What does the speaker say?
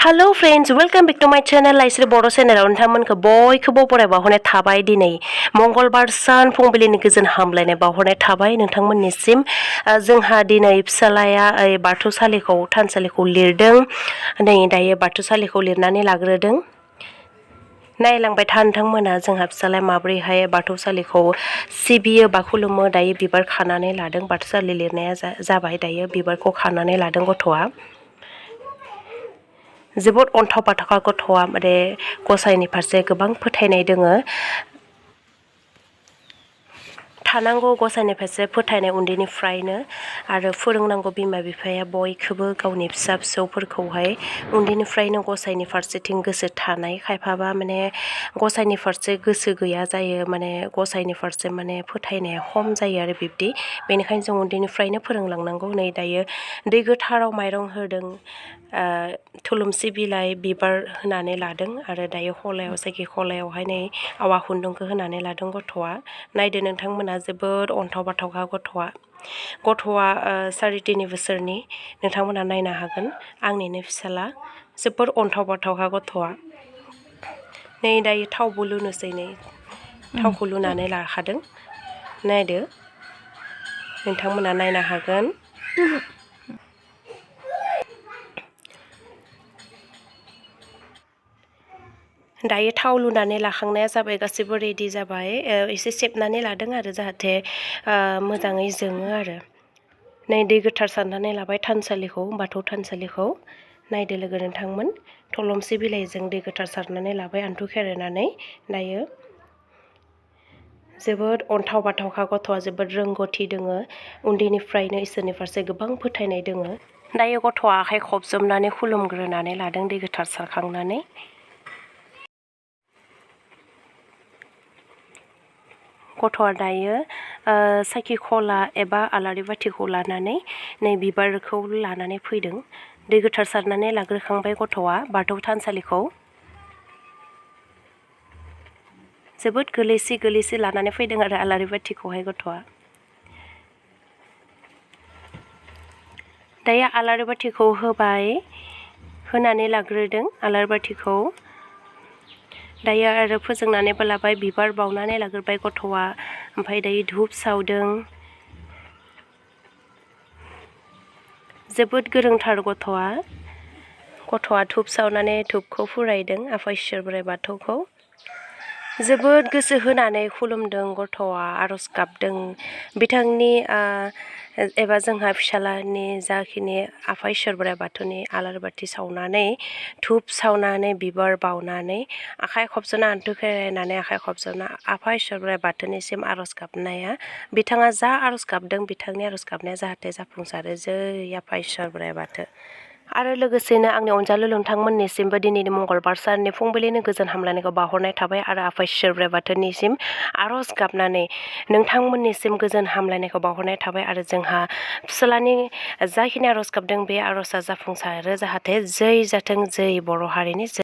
Hello friends, welcome back to my channel. लाइसरे बर' चेनेलाव नोंथांमोनखौ बयखौबो बराय बावहरनाय थाबाय। दिनै मंगलबार सान फुंबिलिनि गोजोन हामलायनाय बावहरनाय थाबाय नोंथांमोननिसिम। जोंहा दिनै फिसालाया बाथौसालिखौ थानसालिखौ लिरदों। नै दायो बाथौसालिखौ लिरनानै लाग्रोदों। नायलांबाय था नोंथांमोना जोंहा फिसालाया माब्रैहाय बाथौसालिखौ सिबियो बा खुलुमो। दायो बिबार खानानै लादों। बाथौसालि लिरनाया जाबाय। दायो बिबारखौ खानानै लादों गथ'आ। जोबोद अन्थाव बाथावखा गथ'आ माने गसाइनि फारसे गोबां फोथायनाय दोङो। थानांगौ गसाइनि फारसे फोथायनाय उन्दैनिफ्रायनो आरो फोरोंनांगौ बिमा बिफाया बयखौबो गावनि फिसा फिसौफोरखौहाय उन्दैनिफ्रायनो गसाइनि फारसेथिं गोसो थानाय। खायफाबा माने गसाइनि फारसे गोसो गैया जायो, माने गसाइनि फारसे माने फोथायनाया खम जायो आरो बिब्दि। बेनिखायनो जों उन्दैनिफ्रायनो फोरोंलांनांगौ। नै दायो दै गोथाराव माइरं होदों, थुलुंसि बिलाइ बिबार होनानै लादों आरो दायो खलायाव जायखि खलायावहाय नै आवा खुन्दुंखौ होनानै लादों गथ'आ। नायदो नोंथांमोना जोबोद अन्थाव बाथावखा गथ'आ 3.5 बोसोरनि। नोंथांमोना नायनो हागोन आंनिनो फिसाला जोबोद अन्थाव बाथावखा गथ'आ। नै दायो थावबो लुनोसै। नै थावखौ लुनानै लाखादों। नायदो नोंथांमोना नायनो हागोन। दायो थाव लुनानै लाखांनाया जाबाय, गासिबो रेडि जाबाय। एसे सेबनानै लादों आरो जाहाथे मोजाङै जोङो आरो। नै दै गोथार सारनानै लाबाय थानसालिखौ, बाथौ थानसालिखौ। नायदो लोगो नोंथांमोन, थलमसि बिलाइजों दै गोथार सारनानै लाबाय आन्थु खेरायनानै। दायो जोबोद अन्थाव बाथावखा गथ'आ, जोबोद रोंगौथि दोङो। उन्दैनिफ्रायनो इसोरनि फारसे गोबां फोथायनाय दोङो। दायो गथ'आ आखाइ खबजोबनानै खुलुमग्रोनानै लादों दै गोथार सारखांनानै। गथ'आ दायो साखि खला एबा आलारि बाथिखौ लानानै नै बिबारखौ लानानै फैदों। दै गोथार सारनानै लाग्रोखांबाय गथ'आ बाथौ थानसालिखौ। जोबोद गोलैसि लानानै फैदों आरो आलारि बाथिखौहाय गथ'आ। दायो आलारि बाथिखौ होबाय, होनानै लाग्रोदों आलारि बाथिखौ। दायो आरो फोजोंनानैबो लाबाय, बिबार बावनानै लाग्रोबाय गथ'आ। ओमफ्राय दायो धुप सावदों। जोबोद गोरोंथार गथ'आ धुप सावनानै धुपखौ फुरायदों आफा इसोर बwrai बाथौखौ। जोबोद गोसो होनानै खुलुमदों गथ'आ, आर'ज गाबदों बिथांनि एबा जोंहा फिसालानि जाखिनि आफा इसोर बwrai बाथौनि आलारि बाथि सावनानै, धुप सावनानै, बिबार बावनानै, आखाइ खबजना आन्थु खेरायनानै आखाइ खबजना आफा इसोर बwrai बाथौनिसिम आर'ज गाबनाया, बिथाङा जा आर'ज गाबदों बिथांनि आर'ज गाबनाया जाहाथे जाफुंसारो। जै आफा इसोर बwrai बाथौ। आरो लोगोसेनो आंनि अनजालु नोंथांमोननिसिमबो दिनैनि मंगलबार साननि फुंबिलिनि गोजोन हामलायनायखौ बावहरनाय थाबाय आरो आफा इसोर बwrai बाथौनिसिम आर'ज गाबनानै नोंथांमोननिसिम गोजोन हामलायनायखौ बावहरनाय थाबाय। आरो जोंहा फिसालानि जाखिनि आर'ज गाबदों बे आर'जआ जाफुंसारो जाहाथे। जै जाथों, जै बर' हारिनि